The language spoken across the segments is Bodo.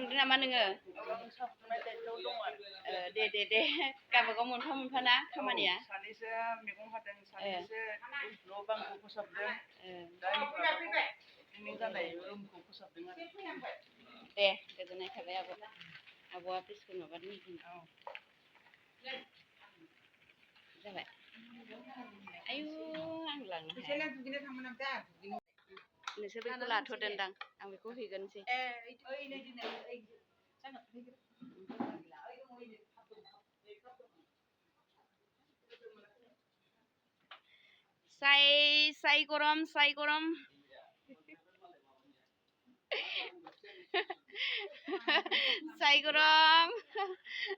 फुदुंदो नामा नोङो? दे गावबागाव मोनफा मोनफा ना खामानिया। सानैसो मैगं हादों, सानैसो न' बांखौ फोसाबदों, पिकनिक जानाय रुमखौ फोसाबदों आरो। दे गोजोननाय थाबाय आब'आ बिस्कुट माबादों जाबाय। आयु आं लांनो हाया। नोंसोर बेखौ लाथ'दोंदां आं बेखौ हैगोनसै। साय गरम साय गरम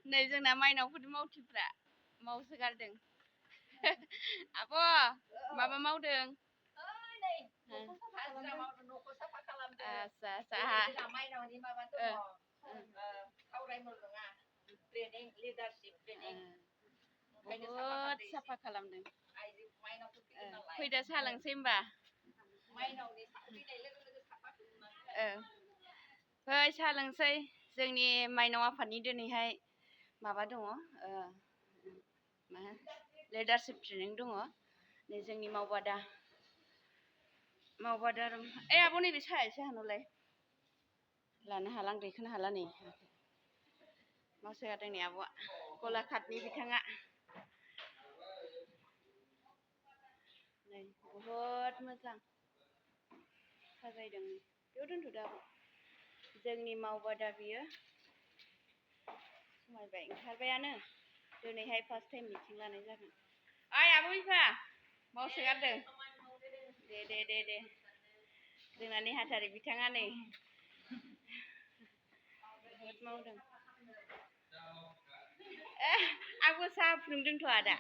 नै जोंना माइनावफोरनि मावथिफ्रा मावसोगारदों। आब' माबा मावदों? बहुद साफा खालामदों। फैदो साहा लोंसै होमबा। फै साहा लोंसै। जोंनि माइनाव आफादनि दिनैहाय माबा दङ, लिडारशिप ट्रेनिं दङ। नै जोंनि मावबादा आब' नैबे साहाया एसे हानहरलाय। लानो हाला आं दैखोनो हाला नै। मावसोगारदों नै आब'आ, गलाघाटनि बिथाङा। नै बहुद मोजां साजायदों। बेयाव दोनथ'दो आब'। जोंनि मावबादा बियो समायबाय, ओंखारबायानो। दिनैहाय फार्स्ट टाइम मिटिं लानाय जागोन। ओइ आब' बिफा मावसोगारदों। दे जोंना नेहाथारि बिथाङा नै बहुद मावदों। आंबो साहा फुदुंदोंथ' आदा।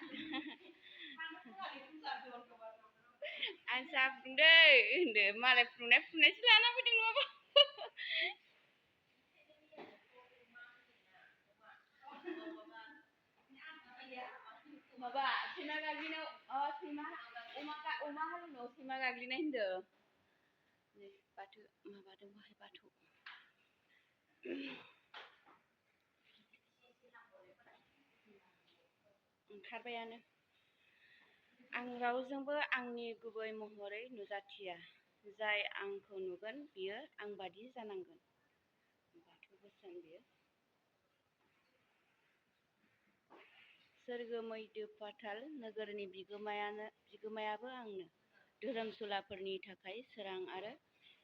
आं साहा फुदुंदों होनदो, मालाय फुदुंनायसो लाना फैदों नङाबा। माबा सैमा गाग्लिनायाव अमा हालुनायाव सैमा गाग्लिनाय होनदों। नै बाथौ माबादों बाहाय बाथौ। ओंखारबायानो। आं रावजोंबो आंनि गुबै महरै नुजाथिया। जाय आंखौ नुगोन बियो आंबादि जानांगोन। बाथौ बोसोन बियो। सोरगो मैदो पाताल नोगोरनि बिगोमायाबो आंनो। धोरोमसुलाफोरनि थाखाय सोरां आरो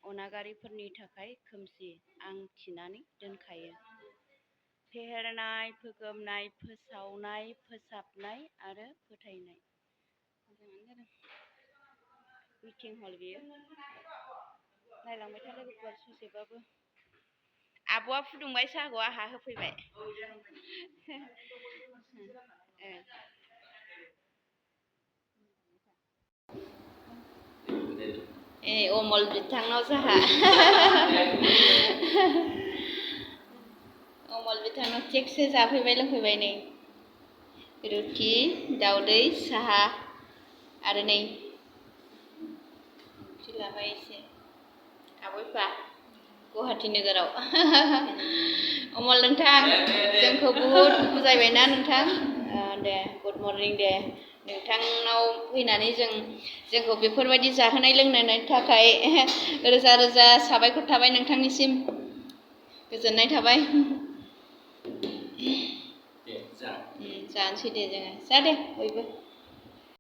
अनागारिफोरनि थाखाय खोमसि आं थिनानै दोनखायो। फेहेरनाय, फोगोमनाय, फोसावनाय, फोसाबनाय आरो फोथायनाय। मोजाङानो जादों। मिटिं हल बियो। नायलांबाय था लोगोफोर ससेबाबो। आब'आ फुदुंबाय साहाखौ, आंहा होफैबाय। अमल बिथांनाव साहा। अमल बिथांनाव थिगसे जाफैबाय लोंफैबाय नै। रुटि, दाउदै, साहा आरो नै ओंख्रि लाबाय एसे। आब' बिफा गुवाहाटि नोगोराव। अमल नोंथां जोंखौ बुहुद बुजायबायना नोंथां। दे गुड मर्निं दे। नोंथांनाव फैनानै जोंखौ बेफोरबायदि जाहोनाय लोंनायनि थाखाय रोजा रोजा साबायखर थाबाय नोंथांनिसिम। गोजोननाय थाबाय। जानोसै दे जोङो। जा दे बयबो।